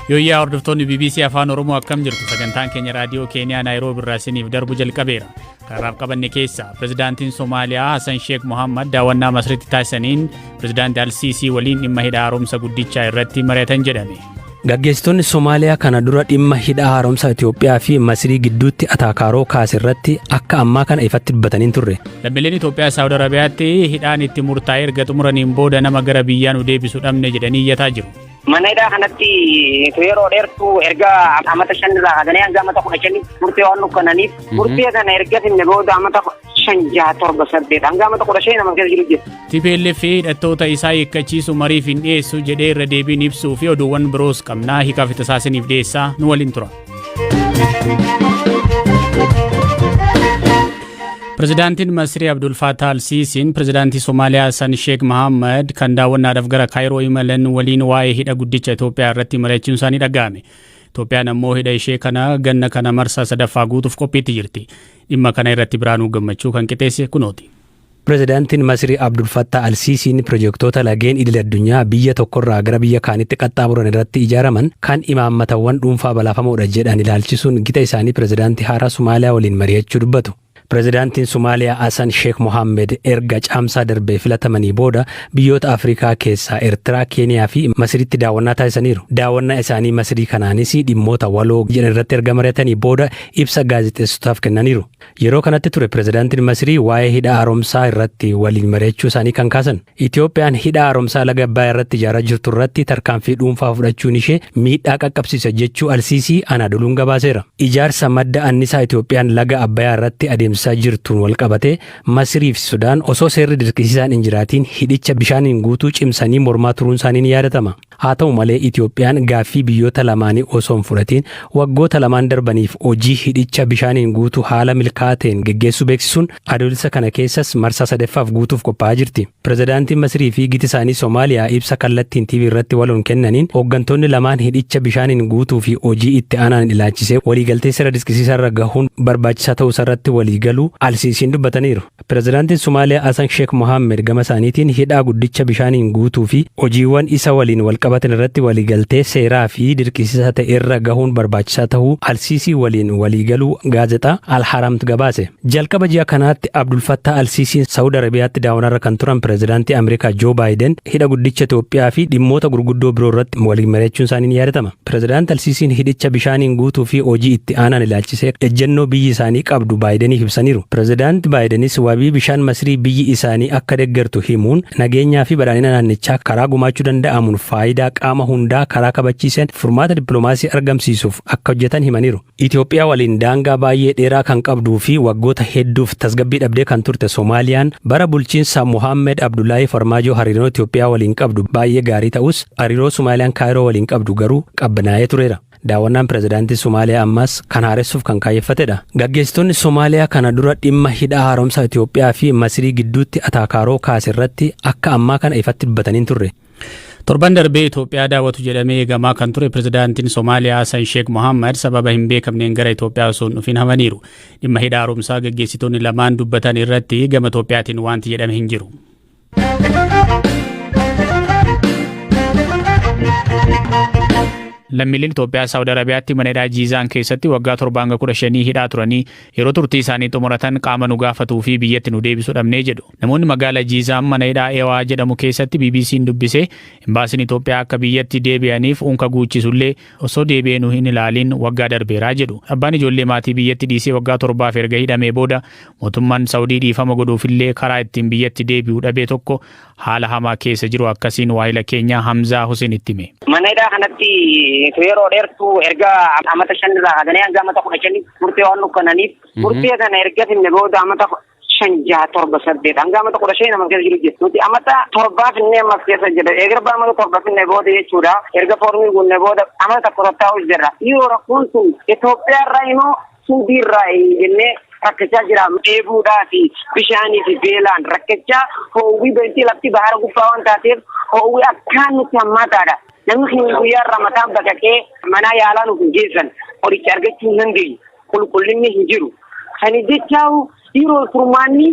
Yooyyaa hordoftoonni BBC Afaan Oromoo, akkam jirtu? Sagantaan keenya raadiyoo Keeniyaa Naayiroobi irraa isiniif darbu jalqabeera. Karaaf qabanne keessa, pirezidaantiin Somaaliyaa Hassan Sheekh Mohammad daawwannaa Masritti taasisaniin pirezidaantii Alsiisii waliin dhimma hidha haaromsa guddichaa irratti mari'atan jedhame. Gaggeessitoonni Somaaliyaa kana dura dhimma hidha haaromsa Itoophiyaa fi Masrii gidduutti ataakaaroo kaase irratti akka ammaa kana ifatti dubbatanii turre. Lammiileen Itoophiyaa Saawud Arabiyaatti hidhaan itti murtaa'ee erga xumuraniin booda nama gara biyyaa nu deebisu dhabne jedhanii iyyataa jiru. Mana hidhaa kanatti yeroo dheertuu, erga amata 5 irraa kaasanii hanga amata 15 murtee waan nukkananiif, murtee kana erga finne booda amata 5, 6, 7, 8 hanga amata 15 nama keessa jiru jira. TPLF hidhattoota isaa hiikkachiisu mariif hin dhiyeessu jedhee irra deebiin ibsuu fi oduuwwan biroos qabnaa. Hiikaaf tasaasiniif dhiyeessaa, nu waliin tura. Pirezidaantiin Masrii Abdul Fattah Al-Siisiin pirezidaantii Somaaliyaa Hassan Sheekh Mohammad kan daawwannaadhaaf gara Kaayiroo imalan waliin waa'ee hidha guddicha Itoophiyaa irratti mari'achuun isaanii dhaga'ame. Itoophiyaan ammoo hidha ishee kana ganna kana marsaa sadaffaa guutuuf qophiitti jirti. Dhimma kana irratti Biraanuu Gammachuu kan qixeesse kunooti. Pirezidaantiin Masrii Abdul Fattah Al-Siisiin pirojektoota lageen idil addunyaa biyya tokkorraa gara biyya kaanitti qaxxaamuran irratti ijaaraman kan imaammatawwan dhuunfaa balaafamoodha jedhan ilaalchisuun gita isaanii pirezidaantii haaraa Somaaliyaa waliin mari'achuu dubbatu. Pirezidaantiin Somaaliyaa Hassan Sheekh Mohammed erga caamsaa darbee filatamanii booda biyyoota Afrikaa keessaa Eertiraa, Keeniyaa fi Masiritti daawwannaa taasisaniiru. Daawwannaa isaanii Masirii kanaanis dhimmoota waloo jedhan irratti erga mari'atanii booda ibsa gaazexeessotaaf kennaniiru. Yeroo kanatti ture pirezidaantiin Masirii waa'ee hidha haaromsaa irratti waliin mari'achuu isaanii kan kaasan. Itoophiyaan hidha haaromsaa laga Abbayaa irratti ijaaraa jirtu irratti tarkaanfii dhuunfaa fudhachuun ishee miidhaa qaqqabsiisa jechuu Alsiisii Anaadoluun gabaaseera. Ijaarsa madda annisaa Itoophiyaan laga Abbayaa irratti adeemsisaa jirtuun wal qabatee Masirii fi Sudaan osoo seerri dirqisiisaan hin jiraatiin hidhicha bishaaniin guutuu cimsanii mormaa turuun isaanii ni yaadatama. Haa ta'u malee, Itoophiyaan gaaffii biyyoota lamaanii osoo hin fudhatiin waggoota lamaan darbaniif hojii hidhicha bishaaniin guutuu haala milkaa'aa ta'een geggeessuu beeksisuun, Adoolessa kana keessas marsaa sadaffaaf guutuuf qophaa'aa jirti. Pirezidaantiin Masirii fi giti isaanii Somaaliyaa ibsa kallattiin TV irratti waloon kennaniin, hooggantoonni lamaan hidhicha bishaaniin guutuu fi hojii itti aanaan ilaalchisee waliigaltee seera dirqisiisaa irra gahuun barbaachisaa ta'uu irratti waliigaluu Alsiisiin dubbataniiru. Pirezidaantiin Somaaliyaa Hassan Sheekh Mohammed gama isaaniitiin hidhaa guddicha bishaaniin guutuu fi hojiiwwan isa waliin walqabatan irratti waliigaltee seeraa fi dirqisiisaa ta'e irra gahuun barbaachisaa ta'uu Alsiisii waliin waliigaluu gaazexaa Al-Haramtu gabaase. Jalqaba ji'a kanaatti Abdul Fattah Alsiisiin Saawud Arabiyaatti daawwannarra kan turan pirezidaantii Ameerikaa Joo Baayiden hidha guddicha Itoophiyaa fi dhimmoota gurguddoo biroo irratti waliin mari'achuun isaanii ni yaadatama. Pirezidaanti Alsiisiin hidhicha bishaaniin guutuu fi hojii itti aanaan ilaalchisee ejjennoo biyyi isaanii qabdu Baayideniif ibsaniiru. Pirezidaanti Baayidenis wabii bishaan Masrii biyyi isaanii akka deeggartu himuun, nageenyaa fi badhaadhina naannichaa karaa gumaachuu danda'amuun faayidaa qaama hundaa karaa kabachiiseen furmaata dippiloomaasii argamsiisuuf akka hojjetan himaniiru. Itoophiyaa waliin daangaa baay'ee dheeraa kan qabduu fi waggoota hedduuf tasgabbii dhabdee kan turte Somaaliyaan, bara bulchiinsa Mohaammed Abdullaahii Farmaajoo hariiroo Itoophiyaa waliin qabdu baay'ee gaarii ta'us, hariiroo Somaaliyaan Kaayiroo waliin qabdu garuu qabbanaa'ee tureera. Daawwannaan pirezidaantii Somaaliyaa ammas kan haaressuuf kan kaayyeffatedha. Gaggeessitoonni Somaaliyaa kana dura dhimma hidha haaromsa Itoophiyaa fi Masirii gidduutti ataakaaroo kaase irratti akka ammaa kana ifatti dubbatanii hin turre. Torban darbee Itoophiyaa daawwatu jedhamee eegamaa kan ture pirezidaantiin Somaaliyaa Hassan Sheekh Mohammad sababa hin beekamneen gara Itoophiyaa osoo hin dhufin hafaniiru. Dhimma hidha haaromsaa gaggeessitoonni lamaan dubbatan irratti gama Itoophiyaatiin wanti jedhame hin jiru. Lammiileen Itoophiyaa Saawud Arabiyaatti mana hidhaa Jiizaan keessatti waggaa 7 hanga 15 hidhaa turanii yeroo turtii isaanii xumuratan qaama nu gaafatuu fi biyyatti nu deebisu dhabnee jedhu. Namoonni magaalaa Jiizaan mana hidhaa Ewaa jedhamu keessatti BBC'n dubbise, imbaasiin Itoophiyaa akka biyyatti deebi'aniif unka guuchisullee osoo deebi'ee nu hin ilaaliin waggaa darbeeraa jedhu. Abbaan ijoollee maatii biyyatti dhiisee waggaa 7f erga hidhamee booda mootummaan Saawudii dhiifama godhuufillee karaa ittiin biyyatti deebi'u dhabee tokko haala hamaa keessa jiru akkasiin waahila keenya Hamzaa Hussein itti hime. Mana hidhaa kanatti yeroo dheertuu, erga amata 5 irraa kaasanii hanga amata 15 murtee waan nukkananiif, murtee kana erga finne booda amata 5, 6, 7, 8 hanga amata 15 nama keessa jiru jira. Nuti amata 7 finnee ammas keessa jira. Erga amata 7 finne booda jechuudha. Erga foormii guunne booda amata tokko tattaa'u jirra. Yoo rakkoon sun Itoophiyaa irraa immoo Suudii irraa jennee rakkachaa jira. Dheebuudhaa fi bishaanii fi beelaan rakkachaa, hoowwii bantii lafti bahara gubbaa waan taateef hoowwii akkaan nutti hammaataadha. Namni keenya guyyaa irraa mataan baqaqee mana yaalaa nuuf hin geessan. Qoricha argachuu hin dandeenyu. Qulqullinni hin jiru. Kana jechaa yeroo furmaanni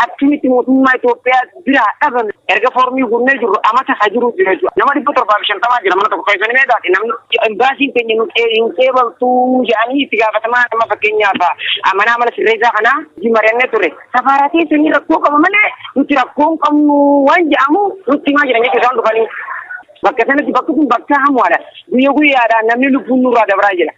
akkamitti mootummaa Itoophiyaa biraa dhabame. Erga foormii guunnee jirru amata ka jiru jira jechuudha. Nama 750 jira mana tokko keessa ni meeqaati namni imbaasiin keenya nu hin qeebaltuu jedhanii itti gaafatamaa nama fakkeenyaaf mana amala sirreessaa kanaa mari'annee ture. Safaaraa keessanii rakkoo qaba malee nuti rakkoo hin qabnu waan jedhamu nutti himaa jiran jechuudha isaan dhufanii. Bakka sanatti bakki kun bakka hamuudha. Guyya guyyaadhaan namni lubbuun nurraa dabraa jira.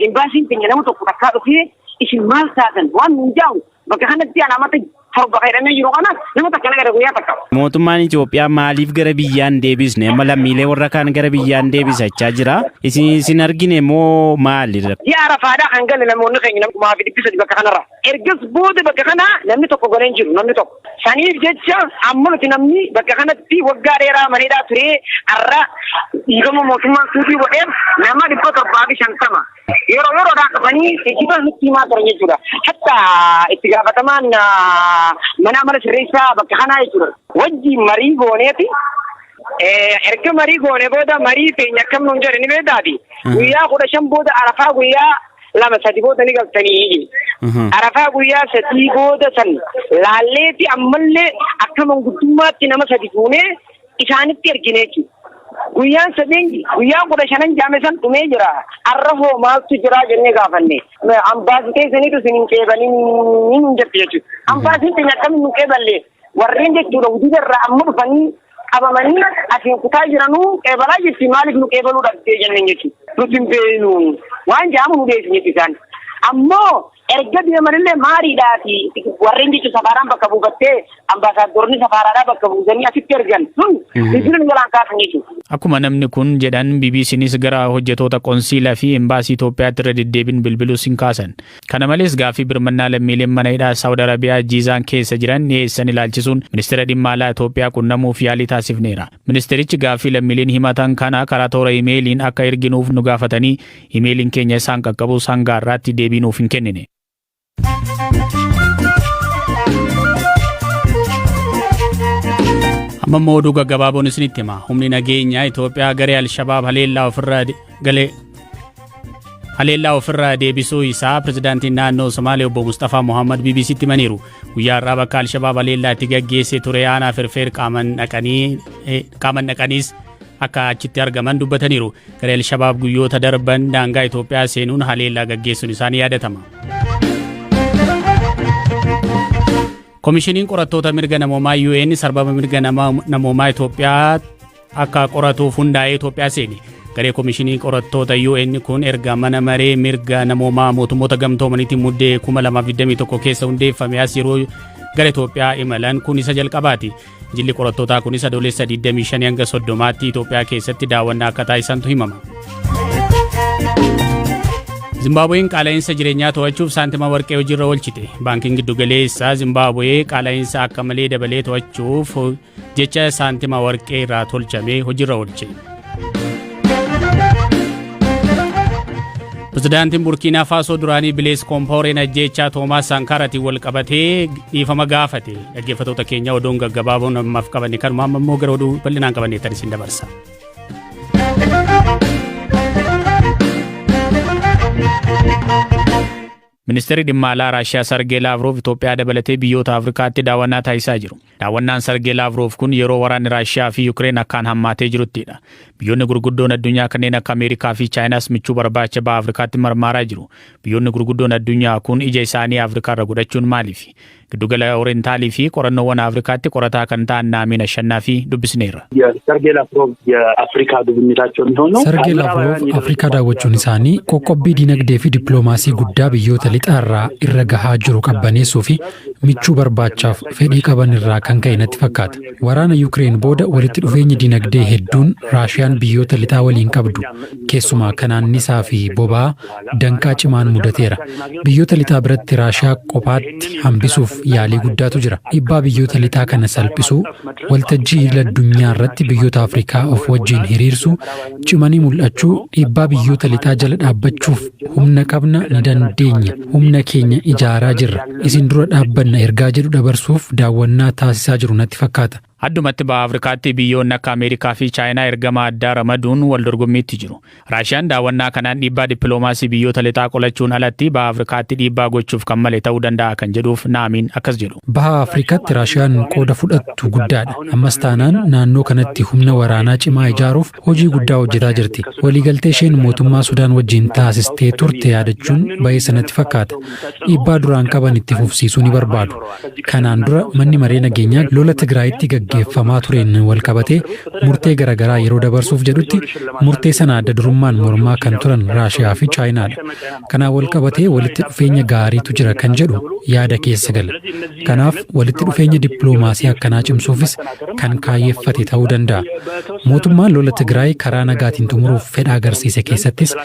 Imbaasiin keenya nama tokko takkaa dhufee isin maal taatan waan nuun jedhamu bakka kanatti ana amata 7 fayyadamee jiru kana nama takka nagara guyyaa takka. Mootummaan Itoophiyaa maaliif gara biyyaan deebisne amma lammiilee warra kaan gara biyyaan deebisachaa jira. Isin argine moo maali? Ji'a Arafaadhaa kan gale namoonni keenya nama 3,300 bakka kanarra. Ergas booda bakka kana namni tokko galee hin jiru namni tokko. Saniif jecha amma nuti namni bakka kanatti waggaa dheeraa maneedhaa ture har'a dhiifama mootummaan suutii godheef nama 750. Yeroo yeroodhaan dhufanii geejjiba nutti himaa turan jechuudha. Hatta itti gaafatamaan mana amala sirreessaa bakka kanaa jechuudha. Wajjin marii gooneeti. Erga marii goone booda marii teenya akkam nuun jedhe ni beektaati. Guyyaa 15 booda Arafaa guyyaa 2-3 booda ni galtanii. Arafaa guyyaa 3 booda san laalleeti ammallee akka manguddummaatti nama 3 fuunee isaanitti ergine jechuudha. Guyyaan sadeen guyyaan 15 jaame san dhumee jira. Arra hoo maaltu jira jennee gaafanne. Ambaasii keessaniitu isin hin qeebalin hin jettu jechuudha. Ambaasiin keenya akkamiin nu qeeballe warreen jechuudha hojii irraa amma dhufanii qabamanii asiin kutaa jiranuu qeebalaa jirti maaliif nu qeebaluu dhabdee jenneen jechuudha. Nuti hin beeknu waan jedhamu nu beeksisne isaan. Ammoo erga deemanillee maariidhaa fi warreen jechuun safaaraan bakka buufattee ambaasaaddoorni safaaraadhaa bakka buusanii asitti ergan sun bilbila jalaan kaasan jechuudha. Akkuma namni kun jedhan BBCnis gara hojjetoota qonsiilaa fi embaasii Itoophiyaatti irra deddeebiin bilbiluus hin kaasan. Kana malees gaaffii birmannaa lammiileen mana hidhaa Saawud Arabiyaa Jiizaan keessa jiran dhiyeessan ilaalchisuun ministeera dhimma alaa Itoophiyaa qunnamuuf yaalii taasifneera. Ministeerichi gaaffii lammiileen himatan kana karaa toora imeeliin akka erginuuf nu gaafatanii imeeliin keenya isaan qaqqabus hanga har'aatti deebii nuuf hin kennine. Amma immoo oduu gaggabaaboon isinitti hima. Humni nageenyaa Itoophiyaa garee Alshabaab haleellaa ofirraa galee haleellaa ofirraa deebisuu isaa pirezidaantiin naannoo Somaalee obbo Mustafaa Mohammad BBCtti himaniiru. Guyyaa har'aa bakka Alshabaab haleellaa itti gaggeesse ture aanaa Firfeer qaaman dhaqaniis akka achitti argaman dubbataniiru. Garee Alshabaab guyyoota darban daangaa Itoophiyaa seenuun haleellaa gaggeessuun isaanii yaadatama. Komishiniin qorattoota mirga namoomaa UN sarbama mirga namoomaa Itoophiyaa akka qoratuuf hundaa'ee Itoophiyaa seene. Garee komishinii qorattoota UN kun erga mana maree mirga namoomaa mootummoota gamtoomaniitiin muddee 2021 keessa hundeeffame as yeroo gara Itoophiyaa imalan kun isa jalqabaati. Jilli qorattootaa kunis adoolessa 25 hanga 30tti Itoophiyaa keessatti daawwannaa akka taasisantu himama. Zimbaabuween qaala'insa jireenyaa to'achuuf saantima warqee hojiirra oolchite. Baankiin giddugaleessaa Zimbaabuwee qaala'insa akka malee dabalee to'achuuf jecha saantima warqee irraa tolchame hojiirra oolche. Pirezidaantiin Burkiinaa Faasoo duraanii Bilees Koompaoreen ajjeechaa Toomaas Saankaaraatiin wal qabatee dhiifama gaafate. Dhaggeeffattoota keenya oduun gaggabaaboon ammaaf qabanne kanuma amma immoo gara oduu bal'inaan qabanneettan isin dabarsa. Ministeerri dhimma alaa Raashiyaa Sargee Laavrov Itoophiyaa dabalatee biyyoota Afrikaatti daawwannaa taasisaa jiru. Daawwannaan Sargee Laavrov kun yeroo waraanni Raashiyaa fi Yukireen akkaan hammaatee jiruttidha. Biyyoonni gurguddoon addunyaa kanneen akka Ameerikaa fi Chaayinaas michuu barbaacha baha Afrikaatti marmaaraa jiru. Biyyoonni gurguddoon addunyaa kun ija isaanii Afrikaarra godhachuun maaliifi? Giddugala Oorentaalii fi qorannoowwan Afrikaatti qorataa kan ta'an Naamiin Ashannaa fi dubbisneerra. የሰርጌይ ላቭሮቭ የአፍሪካ ጉብኝታቸው የሚሆነው Sargee Lavrov Afrikaa daawwachuun isaanii qoqqobbii dinagdee fi dippiloomaasii guddaa biyyoota lixaarraa irra gahaa jiru qabbaneessuu fi michuu barbaachaaf fedhii qaban irraa kan ka'e natti fakkaata. Waraana Yukireen booda walitti dhufeenyi dinagdee hedduun Raashiyaan biyyoota lixaa waliin qabdu keessumaa kan annisaa fi boba'aa danqaa cimaan mudateera. Biyyoota lixaa biratti Raashiyaa kophaatti hambisuuf yaalii guddaatu jira. Dhiibbaa biyyoota lixaa kana salphisuu, waltajjii idil addunyaa irratti biyyoota Afrikaa of wajjin hiriirsuu, cimanii mul'achuu, dhiibbaa biyyoota lixaa jala dhaabbachuuf humna qabna ni dandeenya, humna keenya ijaaraa jirra, isin dura dhaabbanna ergaa jedhu dabarsuuf daawwannaa taasisaa jiru natti fakkaata. Addumatti baha Afrikaatti biyyoonni akka Ameerikaa fi Chaayinaa ergama addaa ramaduun wal dorgommiitti jiru. Raashiyaan daawwannaa kanaan dhiibbaa dippiloomaasii biyyoota lixaa qolachuun alatti baha Afrikaatti dhiibbaa gochuuf kan male ta'uu danda'a kan jedhuuf Naamiin akkas jedhu. Baha Afrikaatti Raashiyaan qooda fudhattu guddaadha. Ammas taanaan naannoo kanatti humna waraanaa cimaa ijaaruuf hojii guddaa hojjetaa jirti. Waliigaltee isheen mootummaa Sudaan wajjin taasistee turte yaadachuun ba'eessa natti fakkaata. Dhiibbaa duraan qaban itti fufsiisuu ni barbaadu. Kanaan dura manni maree nageenyaa lola Tigraayitti gaggeeffamaa tureen wal qabatee murtee garaagaraa yeroo dabarsuuf jedhutti murtee sana adda durummaan mormaa kan turan Raashiyaa fi Chaayinaadha. Kanaan wal qabatee walitti dhufeenya gaariitu jira kan jedhu yaada keessa gala. Kanaaf walitti dhufeenya dippiloomaasii akkanaa cimsuufis kan kaayyeffate ta'uu danda'a. Mootummaan lola Tigraay karaa nagaatiin xumuruuf fedha agarsiise keessattis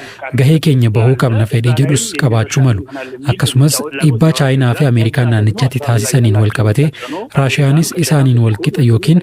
gahee keenya bahuu qabna fedhii jedhus qabaachuu malu. Akkasumas dhiibbaa Chaayinaa fi Ameerikaan naannichatti taasisaniin wal qabatee Raashiyaanis isaaniin wal qixa yookiin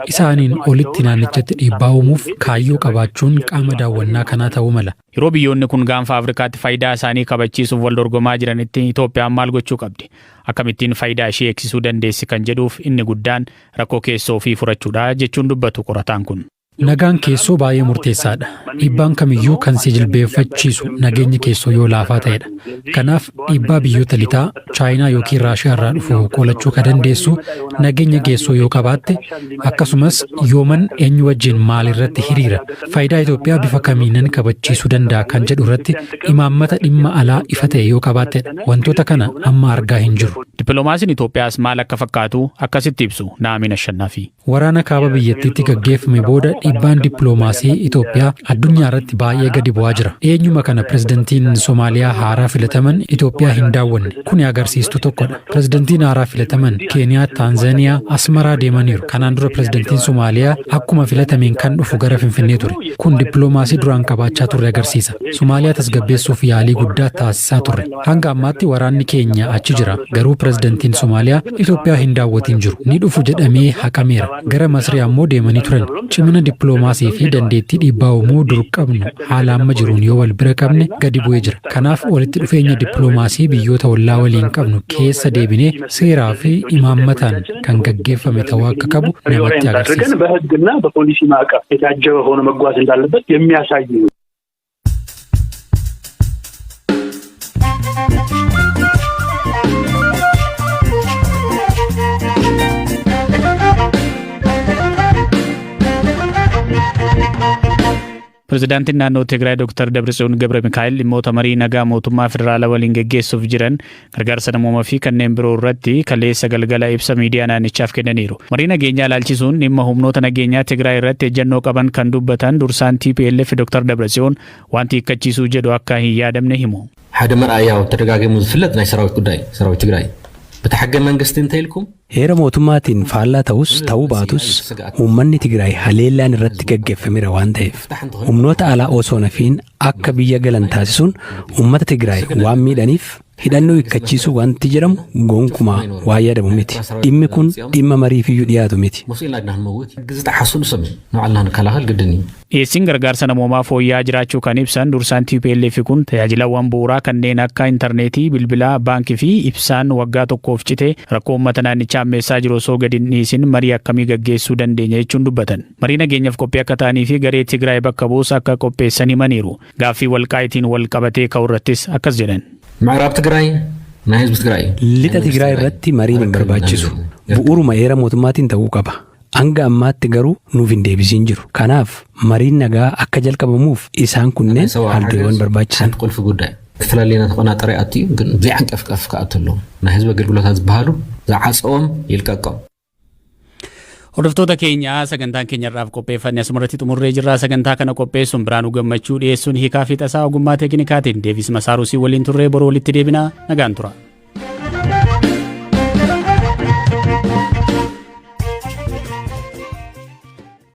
isaaniin olitti naannichatti dhiibbaa uumuuf kaayyoo qabaachuun qaama daawwannaa kanaa ta'uu mala. Yeroo biyyoonni kun gaanfa Afrikaatti faayidaa isaanii kabachiisuuf wal dorgomaa jiranitti Itoophiyaan maal gochuu qabdi? Akkamittiin faayidaa ishee eegsisuu dandeessi kan jedhuuf inni guddaan rakkoo keessoo ofii furachuudha jechuun dubbatu qorataan kun. Nagaan keessoo baay'ee murteessaadha. Dhiibbaan kamiyyuu kan si jilbeeffachiisu nageenyi keessoo yoo laafaa ta'edha. Kanaaf dhiibbaa biyyoota lixaa Chaayinaa yookiin Raashiyaa irraa dhufu qolachuu kan dandeessu nageenya keessoo yoo qabaatte, akkasumas yooman eenyu wajjin maal irratti hiriira, faayidaa Itoophiyaa bifa kamiinan kabachiisuu danda'a kan jedhu irratti imaammata dhimma alaa ifa ta'e yoo qabaattedha. Wantoota kana amma argaa hin jiru. Dippiloomaasiin Itoophiyaas maal akka fakkaatu akkasitti ibsu Naamiin Ashannaafi. Waraana kaaba biyyattiitti gaggeeffame booda dhiibbaan dippiloomaasii Itoophiyaa addunyaa irratti baay'ee gadi bu'aa jira. Eenyuma kana pirezidantiin Somaaliyaa haaraa filataman Itoophiyaa hin daawwanne. Kuni agarsiistuu tokkodha. Pirezidantiin haaraa filataman Keeniyaa, Taanzaaniyaa, Asmaraa deemaniiru. Kanaan dura pirezidantiin Somaaliyaa akkuma filatameen kan dhufu gara Finfinnee ture. Kun dippiloomaasii duraan qabaachaa turre agarsiisa. Somaaliyaa tasgabbeessuuf yaalii guddaa taasisaa turre. Hanga ammaatti waraanni keenya achi jira. Garuu pirezidantiin Somaaliyaa Itoophiyaa hin daawwatiin jiru. Ni dhufu jedhamee haqameera. Gara Masrii ammoo deemanii turan. Cimina dippiloomaasii fi dandeettii dhiibbaa uumuu dur qabnu haala amma jiruun yoo wal bira qabne gadi bu'ee jira. Kanaaf walitti dhufeenya dippiloomaasii biyyoota ollaa waliin qabnu keessa deebinee seeraa fi imaammataan kan gaggeeffame ta'uu akka qabu namatti ሪኦሪየንት አድርገን agarsiisa. በሕግና በፖሊሲ ማዕቀፍ የታጀበ ሆኖ መጓዝ እንዳለበት የሚያሳይ ነው። Pirezidaantiin naannoo Tigraay Dr. Dabratsiyoon Gabra Mikaa'el dhimmoota marii nagaa mootummaa federaalaa waliin geggeessuuf jiran, gargaarsa namoomaa fi kanneen biroo irratti kaleessa galgala ibsa miidiyaa naannichaaf kennaniiru. Marii nageenyaa ilaalchisuun dhimma humnoota nageenyaa Tigraay irratti ejjennoo qaban kan dubbatan dursaan TPLF Dr. Dabratsiyoon wanti hiikkachiisuu jedhu akka hin yaadamne himu. ሓደ መርኣያው ተደጋጊሙ ዝፍለጥ ናይ ሰራዊት ጉዳይ ሰራዊት ትግራይ በቲ ሕገ መንግስቲ እንተኢልኩም Heera mootummaatiin faallaa ta'us ta'uu baatus uummanni Tigraay haleellaan irratti gaggeeffameera waan ta'eef humnoota alaa osoo nafiin akka biyya galan taasisuun uummata Tigraay waan miidhaniif hidhannoo hiikkachiisuu wanti jedhamu gonkumaa waan yaadamu miti. Dhimmi kun dhimma mariifiyyuu dhiyaatu miti. መሲልና ድና ክንመውት ሕጊ ዝጠሓሱ ንሶም እዩ ንባዕልና ክንከላኸል ግድን እዩ። Dhiyeessiin gargaarsa namoomaa fooyya'aa jiraachuu kan ibsan dursaan TPLF kun tajaajilawwan bu'uuraa kanneen akka intarneetii, bilbilaa, baankii fi ibsaan waggaa tokkoof cite rakkoo uummata naannichaa hammeessaa jiru osoo gadi hin dhiisin marii akkamii gaggeessuu dandeenya jechuun dubbatan. Marii nageenyaaf qophii akka ta'anii fi garee Tigraay bakka bu'us akka qopheessan himaniiru. Gaaffii walqaayitiin wal qabatee ka'u irrattis akkas jedhan. ምዕራብ ትግራይ ናይ ህዝቢ ትግራይ እዩ። Lixa Tigraay irratti mariin hin barbaachisu. Bu'uuruma heera mootummaatiin ta'uu qaba. Hanga ammaatti garuu nuuf hin deebisiin jiru. Kanaaf mariin nagaa akka jalqabamuuf isaan kunneen haaldureewwan barbaachisan. ሓንቲ ቁልፊ ጉዳይ ዝተፈላለየ ተቆናጠረ ኣትዩ ግን ብዘይዓንቀፍቀፍ ክኣቱ ኣለዎ ናይ ህዝቢ ኣገልግሎታት ዝበሃሉ ዝዓፀዎም ይልቀቆም። Hordoftoota keenya, sagantaan keenya irraaf qopheeffanne asumarratti xumurree jirra. Sagantaa kana qopheessuun Biraanuu Gammachuu, dhiyeessuun Hiikaa fi Tasaa, ogummaa teeknikaatiin Deevis Masaaruusii waliin turree. Boroo walitti deebinaa, nagaan tura.